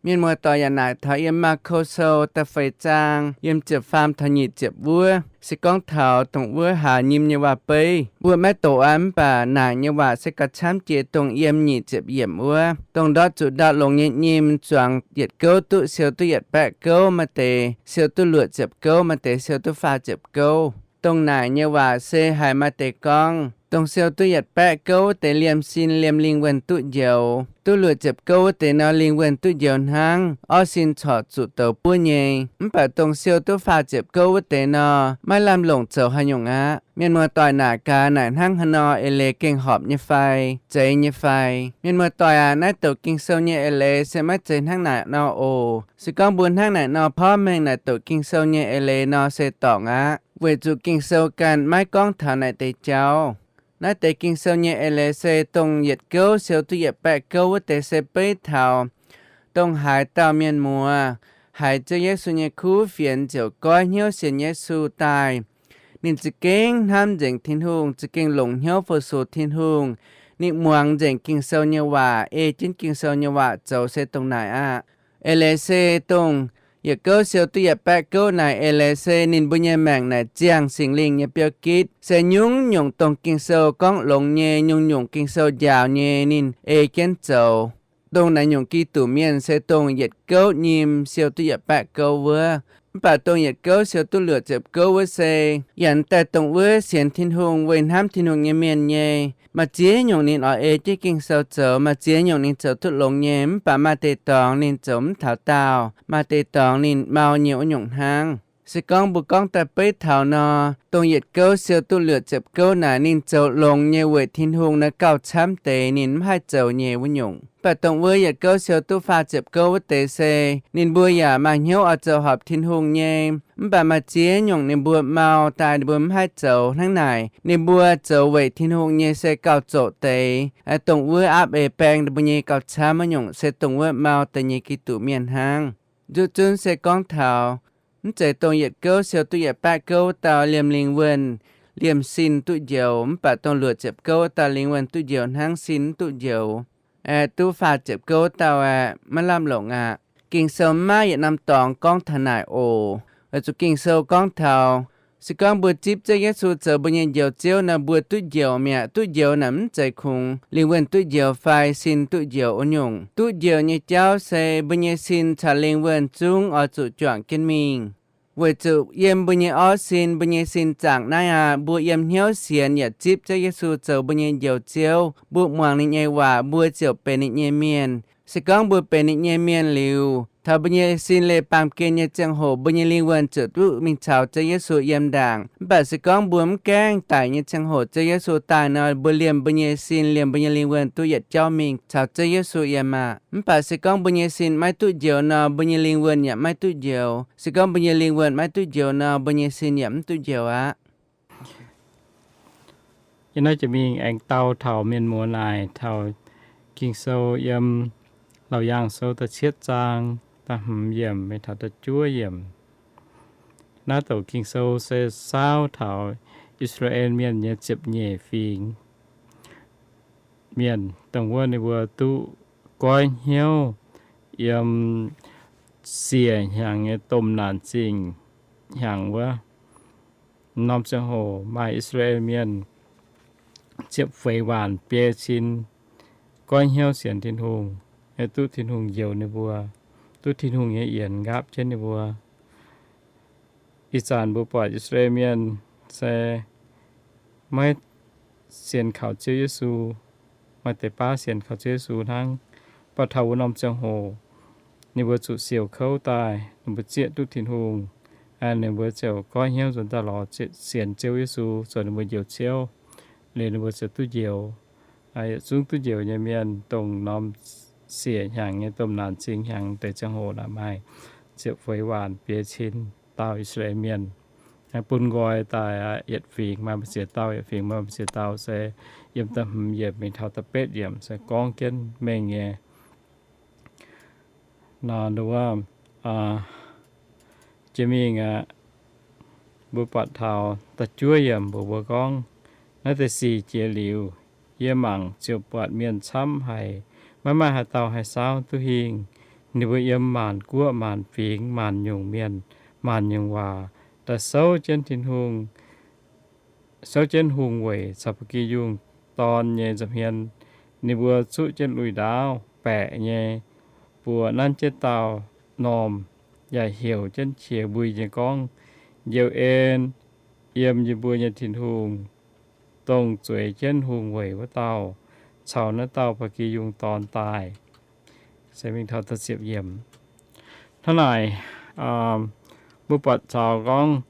Mienh muoz-doic, yaac naaic taux yiem Maako Sou da'feix zaang yiem ziepc faam taux nyic ziepc wuov, se gorngv taux dongh wuov haaz nyim nyei waac-beiv. Mbuo maiv doqc aqv, mv baac naaic nyei waac se gauh camv jiex dongh yiem nyic ziepc yiemc wuov, dongh ndortv zuqc ndortv longx nyei nyim zuangx yietc gouv duqv siou duqv yietc baeqv gouv, maaih deix siou duqv luoqc ziepc gouv, maaih deix siou duqv faah ziepc gouv. Dongh naaic nyei waac se haiz maaih deix gorngv, dongh siou duqv yietc baeqv gouv wuov deix liemh sin liemh lingh wuonh duqv njoux. Duqv luoqc ziepc gouv wuov deix nor, lingh wuonh duqv njoux hnangv, orv sin corc zuqc douz buov nyei. Mv baac dongh siou duqv faah ziepc gouv wuov deix nor, maiv lamh longc zoux haaix nyungc aqv. Mienh muoz-doic, naaic gaax naaic hnangv haaix nor eix leiz gengh horpc nyei fai, zeiz nyei fai? Mienh muoz-doic aac, naaiv douc Ging-Sou nyei eix leiz se maiv zeiz hnangv naaic nor oc. Se gorngv mbuo hnangv naaic nor porv mengh naaic douc Ging-Sou nyei eix leiz nor se dorngc aqv, weic zuqc Ging-Sou ganh maiv gorngv taux naaic deix jauv. Naaiv deix Ging-Sou nyei eix leiz se dongh yietc gouv siou duqv yietc baeqv gouv wuov deix se beiv taux dongh haaix dauh mienh muoz haiz Ziouv Yesu nyei kuv fienx ziouc goiv hnyouv sienx Yesu daaih, ninh za'gengh hnamv nzengc Tin-Hungh, za'gengh longc hnyouv fu-sux Tin-Hungh. Ninh muangx nzengc Ging-Sou nyei waac, ei jienv Ging-Sou nyei waac zoux se dongh naaic aqv. Eix leiz se dongh yietc gouv siou duqv yietc baeqv gouv naaic, eix leiz se ninh mbuo nyei maengc naaic ziangh Singx Lingh nyei biouv-gitv, se nyungc-nyungc dongh Ging-Sou gorngv longx nyei, nyungc-nyungc Ging-Sou njaaux nyei, ninh ei jienv zoux. Dongh naaiv nyungc Giduc mienh se dongh yietc gouv nyim siou duqv yietc baeqv gouv wuov. Mv baac dongh yietc gouv siou duqv luoqc ziepc gouv wuov se yaac daaih dongh wuov sienx Tin-Hungh, weic hnamv Tin-Hungh nyei mienh nyei. Maaih ziex nyungc ninh oix ei jienv Ging-Sou zoux, maaih ziex nyungc ninh zoux duqv longx nyei, mv baac maaih deix dorngx ninh zoux mv taux daauh, maaih deix dorngx ninh mau nyei wuov nyungc hnangv. Se gorngv mbuo gorngv daaih beiv taux nor, dongh yietc gouv siou duqv luoqc ziepc gouv naaic ninh zoux longx nyei weic Tin-Hungh naaiv gauh camv deix ninh mv haih zoux nyei wuov nyungc. Mv baac dongh wuov yietc gouv siou duqv faah ziepc gouv wuov deix se ninh mbuo yaac maaih hnyouv oix zoux horpc Tin-Hungh nyei, mv baac maaih ziex nyungc ninh mbuo mau daaih ninh mbuo mv haih zoux. Hnangv naaic ninh mbuo zoux weic Tin-Hungh nyei se gauh zoqc deix, dongh wuov aapv eix baeng ninh mbuo nyei gauh camv wuov nyungc se dongh wuov mau deix nyei Giduc mienh hnangv. Nzuqc zunv se gorngv taux mv zeiz dongh yietc gouv siou duqv yietc baeqv gouv wuov dauh liemh lingh wuonh, liemh sin duqv njoux, mv baac dongh luoqc ziepc gouv wuov dauh lingh wuonh duqv njoux hnangv, sin mv duqv njoux. Aeqv, duqv faah ziepc gouv wuov dauh aeqv, maiv lamh longc aqv. Ging-Sou maiv maaih yietc norm dorngx gorngv taux naaic oc. Weic zuqc Ging-Sou gorngv taux se gorngv mbuo zipv Ziouv Yesu zoux mbuo nyei Njoux Ziouv nor, mbuo duqv njoux mi'aqv. Duqv njoux naaic mv zeiz kungx lingh wuonh duqv njoux fai sin duqv njoux wuov nyungc. Duqv njoux nyei jauv se mbuo nyei sin caux lingh wuonh zungv oix zuqc juangc jienv mingh. Weic zuqc yiem mbuo nyei orv sin, mbuo nyei sin zaangc naaiv aqv, mbuo yiem hnyouv sienx yaac zipv Ziouv Yesu zoux mbuo nyei Njoux Ziouv, mbuo muangx ninh nyei waac, mbuo ziouc benx ninh nyei mienh. Se gorngv mbuo benx ninh nyei mienh liuz, taux mbuo nyei sin leih baamh gen nyei ziangh hoc, mbuo nyei lingh wuonh ziouc duqv mingh caux Ziouv Yesu yiem ndaangc. Mv baac se gorngv mbuo mv gaengh daic nyei ziangh hoc Ziouv Yesu daaih nor, mbuo liemh mbuo nyei sin, liemh mbuo nyei lingh wuonh duqv yietc jauv mingh caux Ziouv Yesu yiem aqv. Mv baac se gorngv mbuo nyei sin maiv duqv njoux nor, mbuo nyei lingh wuonh yaac maiv duqv njoux. Se gorngv mbuo nyei lingh wuonh maiv duqv njoux nor, mbuo nyei sin yaac mv duqv njoux aqv. Yie naaiv jiex mingh aengx dau taux mienh muoz naaic taux Ging-Sou yiem Laauc Yaangh Sou da'cietv zaang da'hmz yiemc mingh taux da'juov yiemc. Naaiv douc Ging-Sou se saauv taux I^saa^laa^en Mienh nyei ziepc nyeic fingx mienh, dongh wuov ninh mbuo duqv goiv hnyouv yiem siec hnyangx nyei domh naanc zingh hnyangx wuov. Norm ziangh hoc maaih I^saa^laa^en Mienh ziepc feix waanc biei cin goiv hnyouv sienx Tin-Hungh, duqv Tin-Hungh njoux ninh mbuo, duqv Tin-Hungh nyei yienx nqaapv jienv ninh mbuo. Ih zanc mbuo buatc I^saa^laa^en Mienh se maiv sienx kaux Ziouv Yesu, maaih deix baav sienx kaux Ziouv Yesu hnangv. Mv baac taux wuov norm ziangh hoc ninh mbuo zuqc siouc kouv daaih, ninh mbuo zieqv duqv Tin-Hungh, ninh mbuo ziouc goiv hnyouv nzuonx daaih lorz sienx Ziouv Yesu zoux ninh mbuo Njoux Ziouv. Liuz ninh mbuo ziouc duqv njoux. Yietc zungv duqv njoux nyei mienh, dongh norm siec hnyangx nyei domh naanc zingh hnyangx deix ziangh hoc naaic maaih ziepc feix waanc biei cin dauh I^saa^laa^en Mienh. Bun nqoi daaih yietc fingx maaih mbu'ziex dauh, yietc fingx maaih mbu'ziex dauh se yiem da'hmz yiemc mingh taux da'betv yiemc se gorngv jienv mengh nyei. Nor wuov jiex mingh aqv, mbuo buatc taux da'juov yiemc mbuox mbuo gorngv, naaiv deix sic jiex liuz, yie mangc ziouc buatc mienh camv haic, maiv maaih haaix dauh haih saauv duqv hingh. Ninh mbuo yiem maanc guoqv, maanc fingx, maanc nyungc mienh, maanc nyungc waac daaih souv jienv Tin-Hungh, souv jienv hungh weic caux ba'gi yungh dorn nyei nza'hmien. Ninh mbuo zuqv jienv lui-ndaauv baeqc nyei buoz nanv jienv dauh normh, yaac heuc jienv qiex mbui nyei gorngv, Njoux en yiem yie mbuo nyei Tin-Hungh, dongh zueiz jienv hungh weic wuov dauh, caux naaiv dauh ba'gi yungh dorn daaih. Hnangv naaic, mbuo buatc taux gorngv,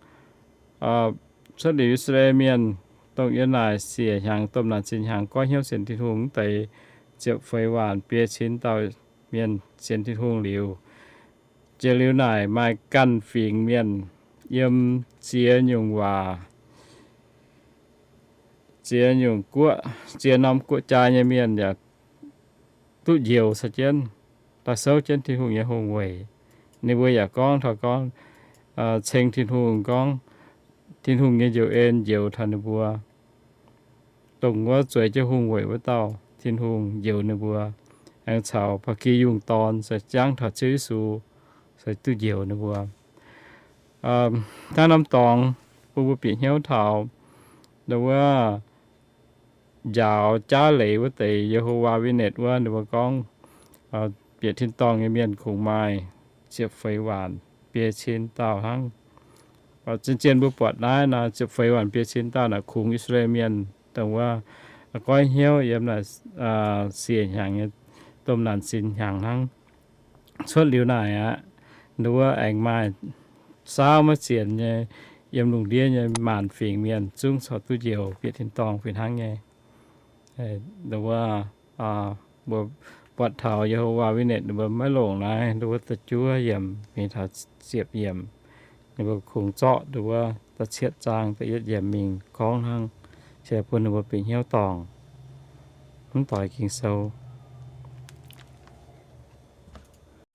cuotv liuz I^saa^laa^en Mienh, dongh yiem naaic siec hnyangx, domh naanc sin hnyangx, goiv hnyouv sienx Tin-Hungh wuov deix ziepc feix waanc biei cin dauh mienh sienx Tin-Hungh liuz, jiex liuz naaic maaih ganh fingx mienh yiem ziex nyungc waac, ziex nyungc guoqv, ziex norm guoqv-jaa nyei mienh yaac duqv njoux caux jienv, daaih souv jienv Tin-Hungh nyei hungh weic. Ninh mbuo yaac gorngv taux gorngv, ceng Tin-Hungh gorngv, Tin-Hungh nyei njoux en njoux taux ninh mbuo, dongh wuov zueiz jienv hungh weic wuov dauh Tin-Hungh njoux ninh mbuo, aengx caux ba'gi yungh dorn se jangv taux Ziouv Yesu se duqv njoux ninh mbuo. Hnangv norm dorngx bun mbuo bieqc hnyouv taux ndau wuov njaaux jaav leiz wuov deix, Yehovah Witness wuov, ninh mbuo gorngv bieqc tin-dorngh nyei mienh kungx maaih ziepc feix waanc biei cin dauh hnangv. Zien-zien mbuo buatc naaiv nor, ziepc feix waanc biei cin dauh naaic kungx I^saa^laa^en Mienh, dongh wuov goiv hnyouv yiem naaic siec hnyangx nyei domh naanc sin hnyangx hnangv. Cuotv liuz naaic aqv, ndau wuov aengx maaih saauv maiv zienx nyei, yiem lungh ndiev nyei maanc fingx mienh zungv corc duqv njoux bieqc tin-dorngh fih hnangv nyei. Ndau wuov mbuo buatc taux Yehovah Witness ninh mbuo maiv longc naaiv ndau wuov da'juov yiemc mingh taux ziepc yiemc, ninh mbuo kungx zorqv ndau wuov da'cietv zaang da'yietv yiemc mingh gorngv hnangv, se bun ninh mbuo bieqc hnyouv dorngc mv doix Ging-Sou.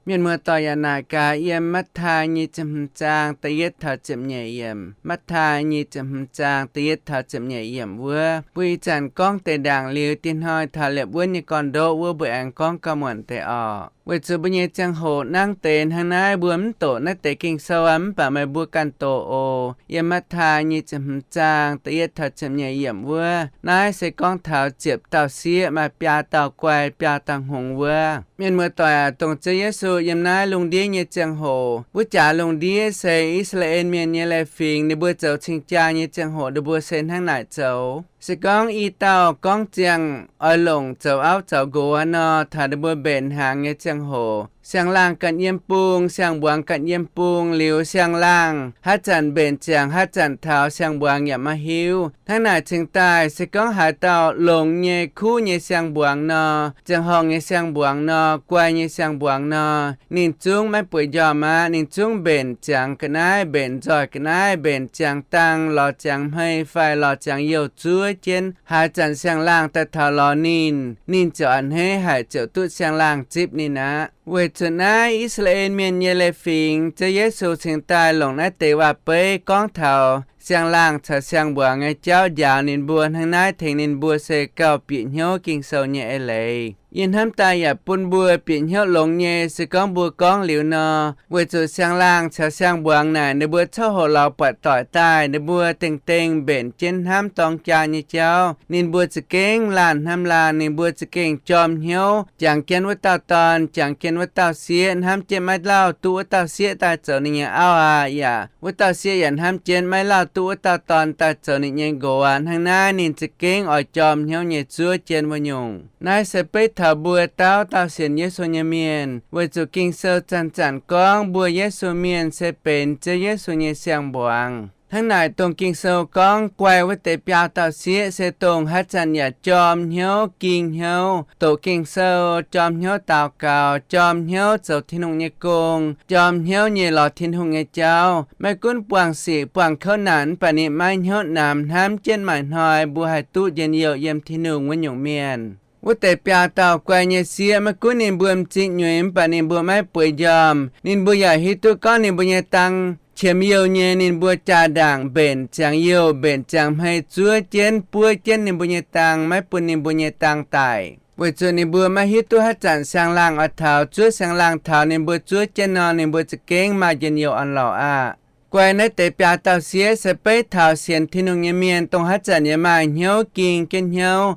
Mienh muoz-doic yaac naaic gaax yiem Matv^taai nyei ziepc hmz zaang da'yietv taux ziepc nyeic yiemc. Matv^taai nyei ziepc hmz zaang da'yietv taux ziepc nyeic yiemc wuov, mbuo ih zanc gorngv deix ndaangc liuz, diex hnoi taux liepc wuonv nyei gorn-ndoqv wuov mbuo aengx gorngv gauh muonc deix orqc. Weic zuqc mbuo nyei ziangh hoc nangv deix hnangv naaiv, mbuo mv doqc naaiv deix Ging-Sou aqv. Mv baac meih mbuo ganh doqc oc. Yiem Matv^taai nyei ziepc hmz zaang da'yietv taux ziepc nyeic yiemc wuov, naaiv se gorngv taux ziepc dauh sieqv maaih biaa dauh guai, biaa dauh hngongx wuov. Mienh muoz-doic aac, dongh Ziouv Yesu yiem naaiv lungh ndiev nyei ziangh hoc, wuov jaax lungh ndiev se I^saa^laa^en Mienh nyei leiz-fingx ninh mbuo zoux cing-jaa nyei ziangh hoc ninh mbuo se hnangv naaic zoux. Se gorngv i dauh gorngv ziangh oix longc zoux auv zoux nqox nor, taux ninh mbuo mbenc hnaangx nyei ziangh hoc, siang-laangh ganh yiem bung, siang-mbuangz ganh yiem bung liuz, siang-laangh haaix zanc mbenc ziangx haaix zanc taux, siang-mbuangz yaac maiv hiuv. Hnangv naaic cingx daaih se gorngv haaix dauh longx nyei kuv nyei siang-mbuangz nor, ziangh horngh nyei siang-mbuangz nor, guai nyei siang-mbuangz nor, ninh zungv maiv bueix njormh aqv. Ninh zungv mbenc ziangx ga'naaiv, mbenc nzoih ga'naaiv, mbenc ziangx dang, lorz ziangx hmei fai lorz ziangx youh zuov jienv. Haaix zanc siang-laangh daaih taux lorz ninh, ninh ziouc a'hneiv haic, ziouc duqv siang-laangh zipv ninh aqv. Weic zuqc naaiv I^saa^laa^en Mienh nyei leiz-fingx, Ziouv Yesu cingx daaih longc naaiv deix waac-beiv gorngv taux siang-laangh caux siang-mbuangz nyei jauv njaaux ninh mbuo hnangv naaiv, tengx ninh mbuo se gauh bieqc hnyouv Ging-Sou nyei eix leiz. Yie hnamv daaih yaac bun mbuo bieqc hnyouv longx nyei. Se gorngv mbuo gorngv liuz nor, weic zuqc siang-laangh caux siang-mbuangz naaic ninh mbuo coqv hoqc lorz buatc doic daaih, ninh mbuo dengh dengh mbenc jienv hnamv dorng jaa nyei jauv. Ninh mbuo za'gengh laanh hnamv laanh, ninh mbuo za'gengh jorm hnyouv jangx jienv wuov dauh dorn, jangx jienv wuov dauh sieqv, hnamv jienv maiv lauh duqv wuov dauh sieqv daaih zoux ninh nyei auv aqv. Yaac wuov dauh sieqv yaac hnamv jienv maiv lauh duqv wuov dauh dorn daaih zoux ninh nyei nqox aqv. Hnangv naaiv ninh za'gengh oix jorm hnyouv nyei zuov jienv wuov nyungc. Naaiv se beiv taux mbuo dauh dauh sienx Yesu nyei mienh, weic zuqc Ging-Sou zanc-zanc gorngv mbuo Yesu mienh se benx Ziouv Yesu nyei siang-mbuangz. Hnangv naaic dongh Ging-Sou gorngv guai wuov deix biaa dauh sieqv se dongh haaix zanc yaac jorm hnyouv ging hnyouv doqc Ging-Sou, jorm hnyouv daux gaux, jorm hnyouv zoux Tin-Hungh nyei gong, jorm hnyouv nyei lorz Tin-Hungh nyei jauv. Maiv gunv buangh sic buangh kouv naanc, mv baac ninh maiv hnyouv namx hnamv jienv maaih hnoi mbuo haih duqv njien-youh yiem Tin-Hungh wuov nyungc mienh. Wuov deix biaa dauh guai nyei sieqv, maiv gunv ninh mbuo m'zing nyuix, mv baac ninh mbuo maiv bueix njormh. Ninh mbuo yaac hiuv duqv gorngv ninh mbuo nyei dang qiemx youh nyei, ninh mbuo jaa-ndaangc mbenc ziangx youh, mbenc ziangx hmei zuov jienv, buov jienv ninh mbuo nyei dang, maiv bun ninh mbuo nyei dang daic. Weic zuqc ninh mbuo maiv hiuv duqv haaix zanc siang-laangh oix taux. Zuov siang-laangh taux ninh mbuo zuov jienv nor, ninh mbuo za'gengh maaih njien-youh orn-lorqc aqv. Guai naaiv deix biaa dauh sieqv se beiv taux sienx Tin-Hungh nyei mienh, dongh haaix zanc yaac maaih hnyouv ging jienv hnyouv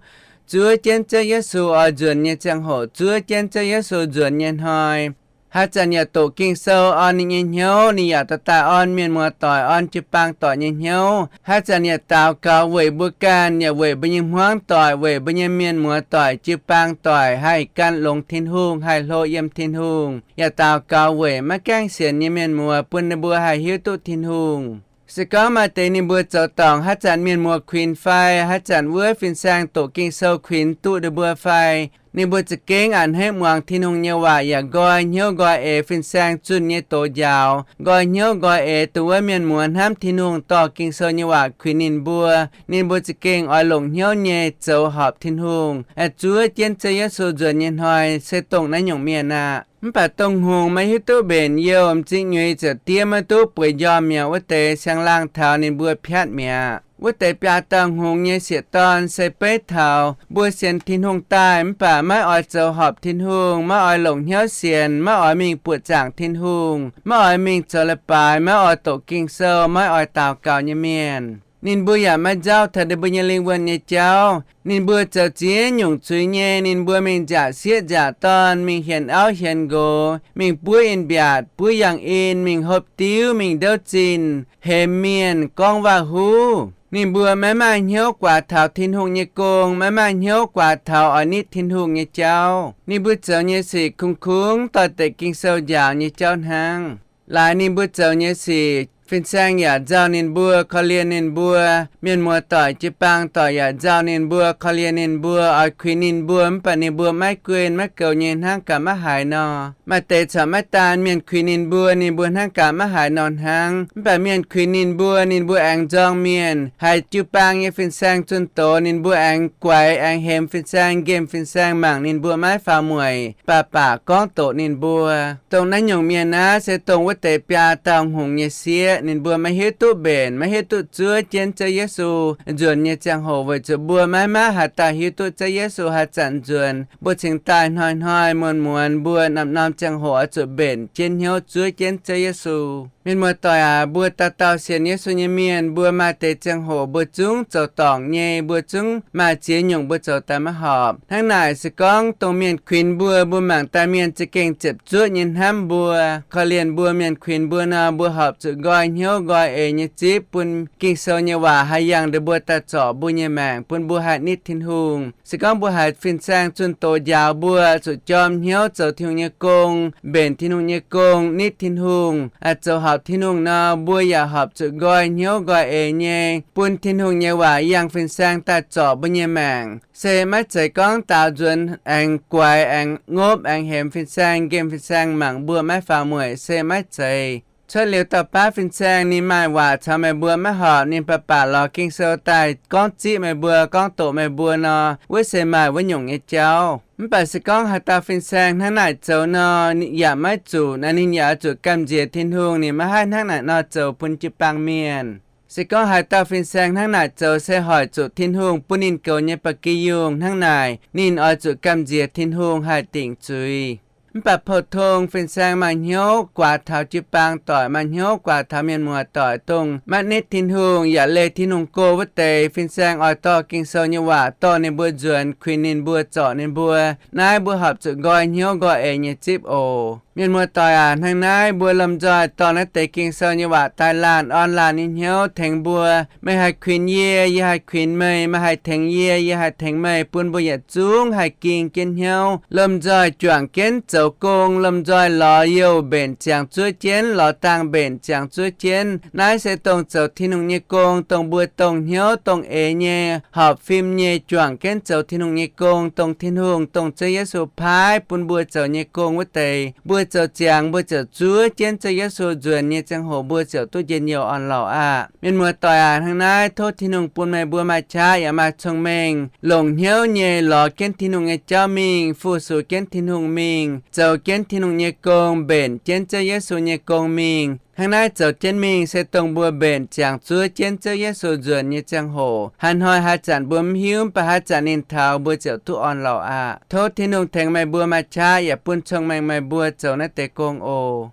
zuov jienv Ziouv Yesu oix nzuonx nyei ziangh hoc, zuov jienv Ziouv Yesu nzuonx nyei hnoi. Haaix zanc yaac doqc Ging-Sou orn ninh nyei hnyouv, ninh yaac dorh daaih orn mienh muoz-doic, orn jiu-baang doic nyei hnyouv. Haaix zanc yaac daux gaux weic mbuo ganh, yaac weic mbuo nyei hmuangv doic, weic mbuo nyei mienh muoz-doic, jiu-baang doic haih gan longx Tin-Hungh, haih hlo yiem Tin-Hungh, yaac daux gaux weic maiv gaengh sienx nyei mienh muoz, bun ninh mbuo haih hiuv duqv Tin-Hungh. Se gorngv maaih deix ninh mbuo zoux dorngc haaix zanc mienh muoz kuinx fai haaix zanc wuov fin-saeng doqc Ging-Sou kuinx duqv ninh mbuo fai, ninh mbuo za'gengh a'hneiv muangx Tin-Hungh nyei waac yaac nqoi hnyouv nqoi eix fin-saeng zunh nyei doz njaaux, nqoi hnyouv nqoi eix dongh wuov mienh muoz hnamv Tin-Hungh dorh Ging-Sou nyei waac kuinx ninh mbuo, ninh mbuo za'gengh oix longc hnyouv nyei zoux horpc Tin-Hungh, zuov jienv Ziouv Yesu nzuonx nyei hnoi, se dongh naaiv nyungc mienh aqv. Mv baac dongh hngongx maiv hiuv duqv mbenc youh m'zing nyuiz ziouc diev maiv duqv bueix njormh mi'aqv, wuov deix siang-laangh taux ninh mbuo piatv mi'aqv. Wuov deix biaa dauh hngongx nyei sieqv-dorn se beiv taux mbuo sienx Tin-Hungh daaih mv baac maiv oix zoux horpc Tin-Hungh, maiv oix longc hnyouv sienx, maiv oix mingh buoqc zaangc Tin-Hungh, maiv oix mingh zoux leiz-baaix, maiv oix doqc Ging-Sou, maiv oix daux gaux nyei mienh. Ninh mbuo yaac maiv nzauh taux ninh mbuo nyei lingh wuonh nyei jauv. Ninh mbuo zoux ziex nyungc zuiz nyei. Ninh mbuo mingh nziaauc sieqv nziaauc dorn, mingh hienx auv hienx nqox, mingh buov in-mbiaatc, buov yangh in, mingh hopv diuv, mingh ndouv zinh, hemx mienh, gorngv waac-huv. Ninh mbuo maiv maaih hnyouv guaax taux Tin-Hungh nyei gong, maiv maaih hnyouv guaax taux oix nitv Tin-Hungh nyei jauv. Ninh mbuo zoux nyei sic kungx-kungx dorh deix Ging-Sou njaaux nyei jauv hnangv. Laaix ninh mbuo zoux nyei sic, fin-saeng yaac nzauh ninh mbuo, korv-lienh ninh mbuo. Mienh muoz-doic, jiu-baang doic yaac nzauh ninh mbuo, korv-lienh ninh mbuo, oix kuinx ninh mbuo, mv baac ninh mbuo maiv guen maiv goux nyei hnangv gaax maiv haiz nor. Maaih deix corc maiv daan mienh kuinx ninh mbuo, ninh mbuo hnangv gaax maiv haiz nor hnangv. Mv baac mienh kuinx ninh mbuo, ninh mbuo aengx nzorng mienh. Haiz jiu-baang nyei fin-saeng zunh doz, ninh mbuo aengx guaix aengx hemx fin-saeng, nqemh fin-saeng mangc ninh mbuo maiv faaux mueic, baac baac gorngv doqc ninh mbuo. Dongh naaiv nyungc mienh naaiv se dongh wuov deix biaa dauh hngongx nyei sieqv. Ninh mbuo maiv hiuv duqv mbenc, maiv hiuv duqv zuov jienv Ziouv Yesu nzuonx nyei ziangh hoc, weic zuqc mbuo maiv maaih haaix dauh hiuv duqv Ziouv Yesu haaix zanc nzuonx. Mbuo cingx daaih hnoi-hnoi muonz-muonz, mbuo norm-norm ziangh hoc oix zuqc mbenc jienv hnyouv zuov jienv Ziouv Yesu. Mienh muoz-doic aac, mbuo dauh dauh sienx Yesu nyei mienh, mbuo maaih deix ziangh hoc mbuo zungv zoux dorngc nyei, mbuo zungv maaih ziex nyungc mbuo zoux daaih maiv horpc. Hnangv naaic, se gorngv dongh mienh kuinx mbuo, mbuo mangc daaih mienh za'gengh ziepc zuoqv nyei hnamv mbuo, korv-lienh mbuo. Mienh kuinx mbuo nor, mbuo horpc zuqc nqoi hnyouv nqoi eix nyei zipv bun Ging-Sou nyei waac haih yangh nduqc mbuo daaih zorc mbuo nyei maengc, bun mbuo haih nitv Tin-Hungh. Se gorngv mbuo haiz fin-saeng zunh doz njaaux mbuo zuqc jorm hnyouv zoux Tin-Hungh nyei gong, mbenc Tin-Hungh nyei gong, nitv Tin-Hungh, zoux horpc Tin-Hungh nor, mbuo yaac horpc zuqc nqoi hnyouv nqoi eix nyei bun Tin-Hungh nyei waac yangh fin-saeng daaih zorc mbuo nyei maengc. Se maiv zeiz gorngv daaux nzuonx aengx guaix aengx ngopv aengx hemx fin-saeng, nqemh fin-saeng mangc mbuo maiv faaux mueic, se maiv zeiz. Cuotv liuz dauh baav fin-saeng, ninh maaih waac caux meih mbuo maiv horpc, ninh baac baac lorz Ging-Sou daaih gorngv zipv meih mbuo, gorngv doqc meih mbuo nor, wuov se maaih wuov nyungc nyei jauv. Mv baac se gorngv haaix dauh fin-saeng hnangv naaic zoux nor, yaac maiv zuqc, naaiv ninh yaac oix zuqc gamh nziex Tin-Hungh, ninh maiv haih hnangv naaic nor zoux bun jiu-baang mienh. Se gorngv haaix dauh fin-saeng hnangv naaic zoux se hoic zuqc Tin-Hungh bun ninh goux nyei ba'gi yungh. Hnangv naaic, ninh oix zuqc gamh nziex Tin-Hungh haih dingc zuiz. Mv baac pou-tong fin-saeng maaih hnyouv guaax taux jiu-baang doic, maaih hnyouv guaax taux mienh muoz-doic, dongh maiv nitv Tin-Hungh yaac leih Tin-Hungh go wuov deix, fin-saeng oix dorh Ging-Sou nyei waac dorh ninh mbuo nzuonx, kuinx ninh mbuo, zorc ninh mbuo. Naaiv mbuo horpc zuqc nqoi hnyouv nqoi eix nyei zipv oc. Mienh muoz-doic aac, hnangv naaiv mbuo lomh nzoih dorh naaiv deix Ging-Sou nyei waac daaih laanh orn laanh nyei hnyouv tengx mbuo. Meih haih kuinx yie, yie haih kuinx meih. Meih haih tengx yie, yie haih tengx meih, bun mbuo yietc zungv haih ging jienv hnyouv, lomh nzoih juangc jienv zoux gong, lomh nzoih lorz youh mbenc ziangx zuov jienv, lorz dangh mbenc ziangx zuov jienv. Naaiv se dongh zoux Tin-Hungh nyei gong, dongh mbuo dongh hnyouv dongh eix nyei, horpc fim nyei, juangc jienv zoux Tin-Hungh nyei gong, dongh Tin-Hungh, dongh Ziouv Yesu paaiv bun mbuo zoux nyei gong wuov deix. Mbuo zoux ziangx, mbuo ziouc zuov jienv Ziouv Yesu nzuonx nyei ziangh hoc, mbuo ziouc duqv njien-youh orn-lorqc aqv. Mienh muoz-doic aac, hnangv naaiv tov Tin-Hungh bun meih mbuo maaih qaqv yaac maaih cong-mengh, longc hnyouv nyei lorz jienv Tin-Hungh nyei jauv mingh, fu-sux jienv Tin-Hungh mingh, zoux jienv Tin-Hungh nyei gong, mbenc jienv Ziouv Yesu nyei gong mingh. Hnangv naaiv zoux jienv mingh se dongh mbuo mbenc ziangx zuov jienv Ziouv Yesu nzuonx nyei ziangh hoc. Haaix hnoi haaix zanc mbuo mv hiuv, mv baac haaix zanc ninh taux, mbuo ziouc duqv orn-lorqc aqv. Tov Tin-Hungh tengx meih mbuo maaih qaqv yaac bun cong-mengh meih mbuo zoux naaiv deix gong oc.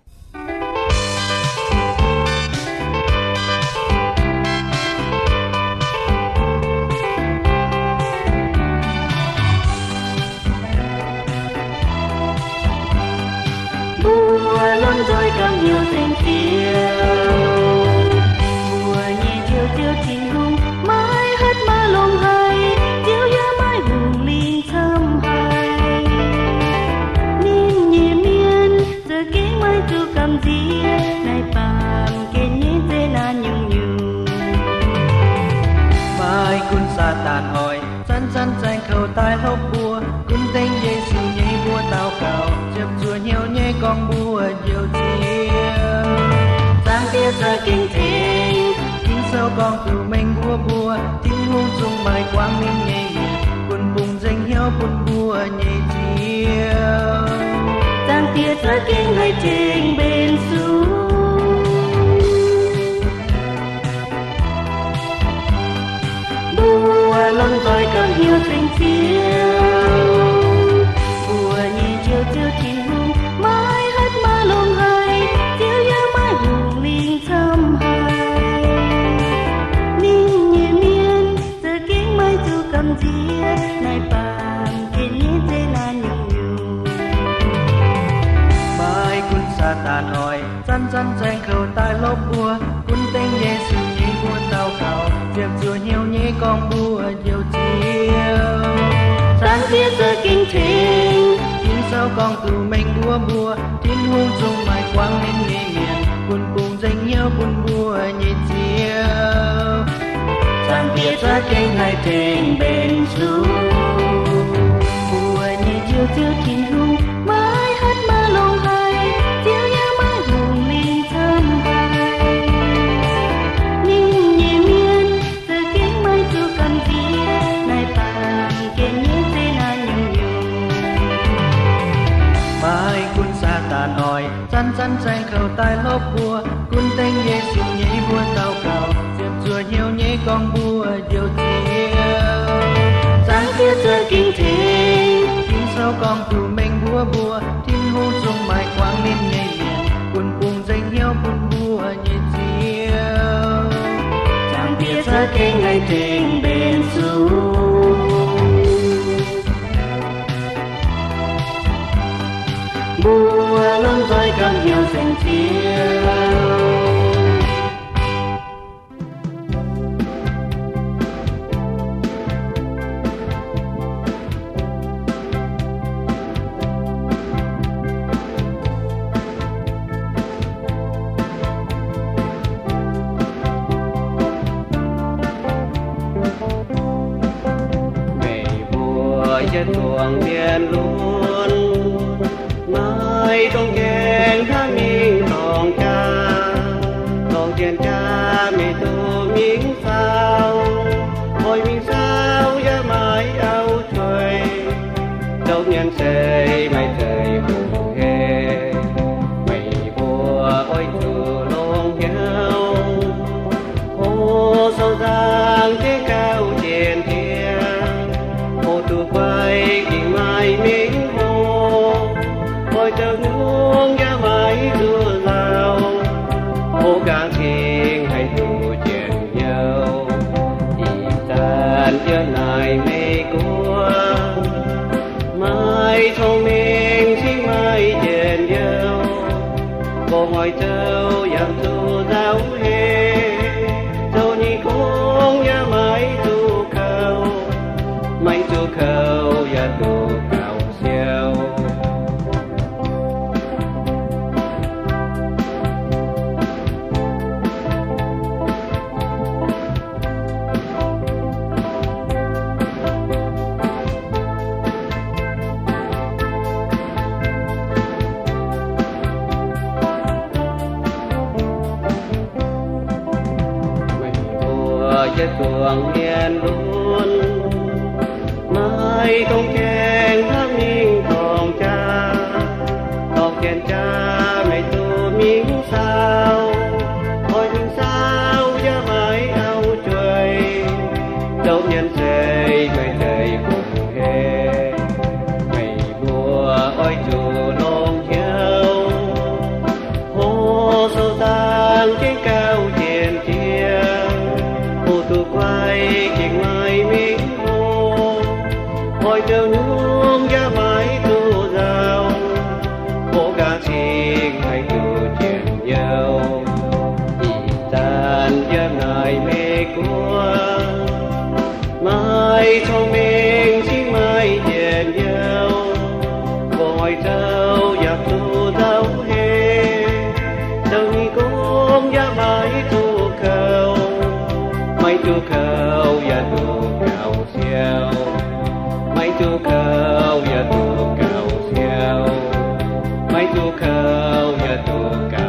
Mbuo lomh nzoih ganh hnyouv zengc Ziouv. Mbuo nyei Njoux Ziouv Tin-Hungh maiv hatc maaih longx haic, Ziouv yaac maiv hungh lingh camv haic. Ninh nyei mienh za'gengh maiv zuqc gamh nziex naaiv baamh gen nyei zeqc naanc nyungc-nyungc. Maiv gunv Saadaan oix zanc-zanc zaengx kouv daaih hlopv mbuo, gunv dengv Yesu nyei mbuox daux gaux, ziepc zuoqv hnyouv nyei gorngv mbuox Njoux Ziouv. Zaangc Diex za'gengh tengx Ging-Sou gorngv duqv mengh mbuox mbuo, Tin-Hungh zungv maaih guangc ninh nyei mienh, bun bungx nzengc hnyouv bun mbuo nyei Ziouv. Zaangc Diex za'gengh haih tengx mbenc sung. Mbuo lomh nzoih ganh hnyouv zengc Ziouv. Mbuo nyei Njoux Ziouv Tin-Hungh maiv hatc maaih longx haic, Ziouv yaac maiv hungh lingh camv haic. Ninh nyei mienh za'gengh maiv zuqc gamh nziex naaiv baamh gen nyei zeqc naanc nyungc-nyungc. Maiv gunv Saadaan oix zanc-zanc zaengx kouv daaih hlopv mbuo, gunv dengv Yesu nyei mbuox daux gaux, ziepc zuoqv hnyouv nyei gorngv mbuox Njoux Ziouv. Zaangc Diex za'gengh tengx Ging-Sou gorngv duqv mengh mbuox mbuo, Tin-Hungh zungv maaih guangc ninh nyei mienh, bun bungx nzengc hnyouv bun mbuo nyei Ziouv. Zaangc Diex za'gengh haih tengx mbenc sung. Mbuo nyei Njoux Ziouv Tin-Hungh maiv hatc maaih longx haic, Ziouv yaac maiv hungh lingh camv haic. Ninh nyei mienh za'gengh maiv zuqc gamh nziex naaiv baamh gen nyei zeqc naanc nyungc-nyungc. Maiv gunv Saadaan oix zanc-zanc zaengx kouv daaih hlopv mbuo, gunv dengv Yesu nyei mbuox daux gaux, ziepc zuoqv hnyouv nyei gorngv mbuox Njoux Ziouv. Zaangc Diex za'gengh tengx Ging-Sou gorngv duqv mengh mbuox mbuo, Tin-Hungh zungv maaih guangc ninh nyei mienh, bun bungx nzengc hnyouv bun mbuo nyei Ziouv. Zaangc Diex za'gengh haih tengx mbenc sung. Mbuo lomh nzoih ganh hnyouv zengc Ziouv. Meih mbuo yietc zungv mienh lunx, maiv dungx gaengh hnamv mingh dorngc jaax. Dorngc jienv jaax meih duqv mingh saau, oix mingh saau yaac maiv auv-jueiv. Zoux mienh zeiv maiv zeiz hungh hec, meih mbuo oix zuqc longx hnyouv. Hlo sou nzangc jienv gauh jienh jiex, hlo duqv guai gengh maaih mengh hlo. Oix zoux hnyungv yaac maiv zuqc nzauh, hlo ganh gengh haih duqv jienh hnyouv. Ih zanc yie naaic Meiv Guoqv, maaih cong-mengh cingx maaih njien-youh, mbuo oix zoux yaac zuqc nzauh heh. Zoux nyei gong yaac maiv zuqc kouv, maiv zuqc kouv yaac duqv gauh siou. Meih mbuo yietc zungv mienh lunx, maiv dungx gaengh hnamv mingh dorngc jaax. Meih duqv mingh saau, oix mingh saau yaac maiv auv-jueiv. Douh mienh zeiz meih deic hungh hec, meih mbuo oix zuqc longc hnyouv. Hlo sou zaang gengh gauh jien jiex, hoqc duqv guai gengh maiv mingh hlo. Oix zoux nyungc yaac maiv duqv nzauh, hoqc gaax cingx maiv duqv njien-youh. Ih zanc yiem naaiv Meiv Guoqv, maaih cong-mengh cingx maiv njien-youh. Mbuo oix zoux yaac zuqc nzauh heh, zoux nyei gong yaac maiv zuqc kouv, maiv zuqc kouv yaac zuqc gauh siou, maiv zuqc kouv yaac zuqc gauh siou, maiv zuqc kouv yaac zuqc gauh